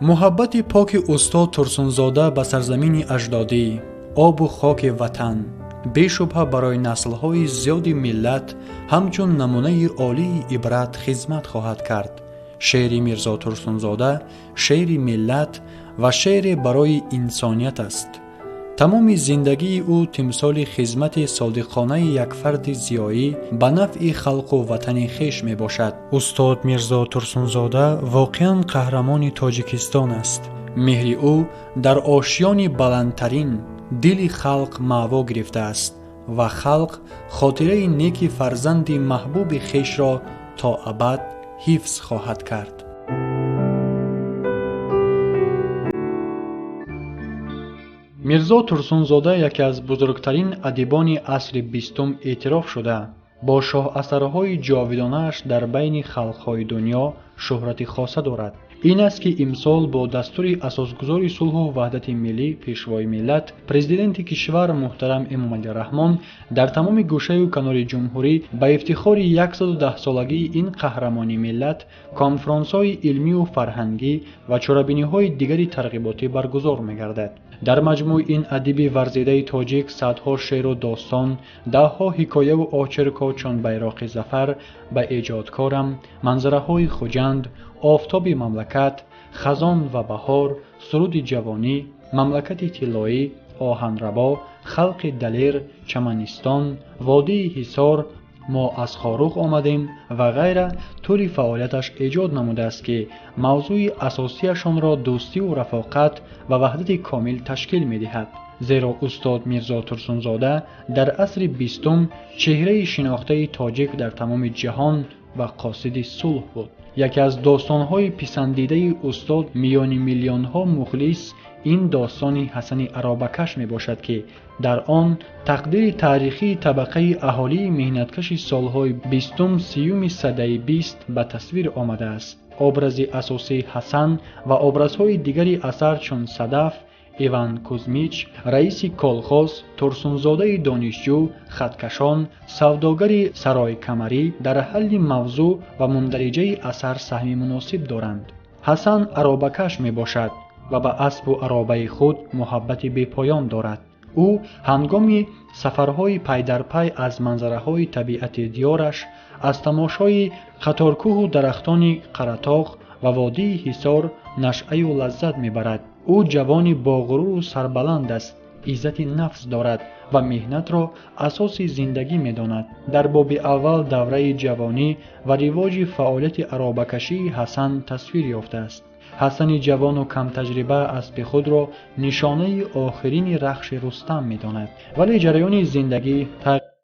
Муҳаббати поки устод Турсунзода ба сарзамини аҷдодӣ, обу хоки ватан бешубҳа барои наслҳои зиёди миллат ҳамчун намунаи олии ибрат хизмат хоҳад кард. Шеъри Мирзо Турсунзода шеъри миллат ва шеъре барои инсоният аст. Тамоми зиндагии ӯ тимсоли хизмати содиқонаи як фарди зиёӣ ба нафъи халқу ватани хеш мебошад. Устод Мирзо Турсунзода воқеан қаҳрамони Тоҷикистон аст. Меҳри ӯ дар ошёни баландтарин дили халқ маъво гирифтааст ва халқ хотираи неки фарзанди маҳбуби хешро то абад ҳифз хоҳад кард. Мирзо Турсунзода яке аз бузургтарин адибони асри бистум эътироф шуда, бо шоҳасарҳои ҷовидонааш дар байни халқҳои дунё шӯҳрати хоса дорад. Ин аст, ки имсол бо дастури асосгузори сулҳу ваҳдати миллӣ, Пешвои миллат, Президенти кишвар муҳтарам Эмомалӣ Раҳмон дар тамоми гӯшаю канори ҷумҳурӣ ба ифтихори 110-солагии ин қаҳрамони миллат конфронсҳои илмию фарҳангӣ ва чорабиниҳои дигари тарғиботӣ баргузор мегардад. Дар маҷмӯъ ин адиби варзидаи тоҷик садҳо шеъру достон, даҳҳо ҳикояву очеркҳо чун Байроқи зафар, Ба эҷодкорам, Манзараҳои Хуҷанд, Офтоби мамлакат, Хазон ва баҳор, Суруди ҷавонӣ, Мамлакати тиллоӣ, Оҳанрабо, Халқи далер, Чаманистон, Водии Ҳисор, Мо аз Хоруғ омадем ва ғайра тӯли фаъолияташ эҷод намудааст, ки мавзӯи асосияшонро дӯстиву рафоқат ва ваҳдати комил ташкил медиҳад. Зеро устод Мирзо Турсунзода дар асри бистум чеҳраи шинохтаи тоҷик дар тамоми ҷаҳон ва қосиди сулҳ буд. Яке аз достонҳои писандидаи устод миёни миллионҳо мухлис ин достони Ҳасани аробакаш мебошад, ки дар он тақдири таърихии табақаи аҳолии меҳнаткаши солҳои бистум сиюми садаи бист ба тасвир омадааст. Образи асосии Ҳасан ва образҳои дигари асар чун Садаф, Иван Кузмич, раиси колхоз, Турсунзодаи донишҷӯ, хаткашон, савдогари саройкамарӣ дар ҳалли мавзӯъ ва мундариҷаи асар саҳми муносиб доранд. Ҳасан аробакаш мебошад ва ба аспу аробаи худ муҳаббати бепоён дорад. Ӯ ҳангоми сафарҳои пайдарпай аз манзараҳои табиати диёраш, аз тамошои қаторкӯҳу дарахтони Қаратоғ ва водии Ҳисор нашъаю лаззат мебарад. Ӯ ҷавони боғуруру сарбаланд аст, иззати нафс дорад ва меҳнатро асоси зиндагӣ медонад. Дар боби аввал давраи ҷавонӣ ва ривоҷи фаъолияти аробакашии Ҳасан тасвир ёфтааст. Ҳасани ҷавону камтаҷриба аспи худро нишонаи охирини рахши Рустам медонад, вале ҷараёни зиндагӣ тағйир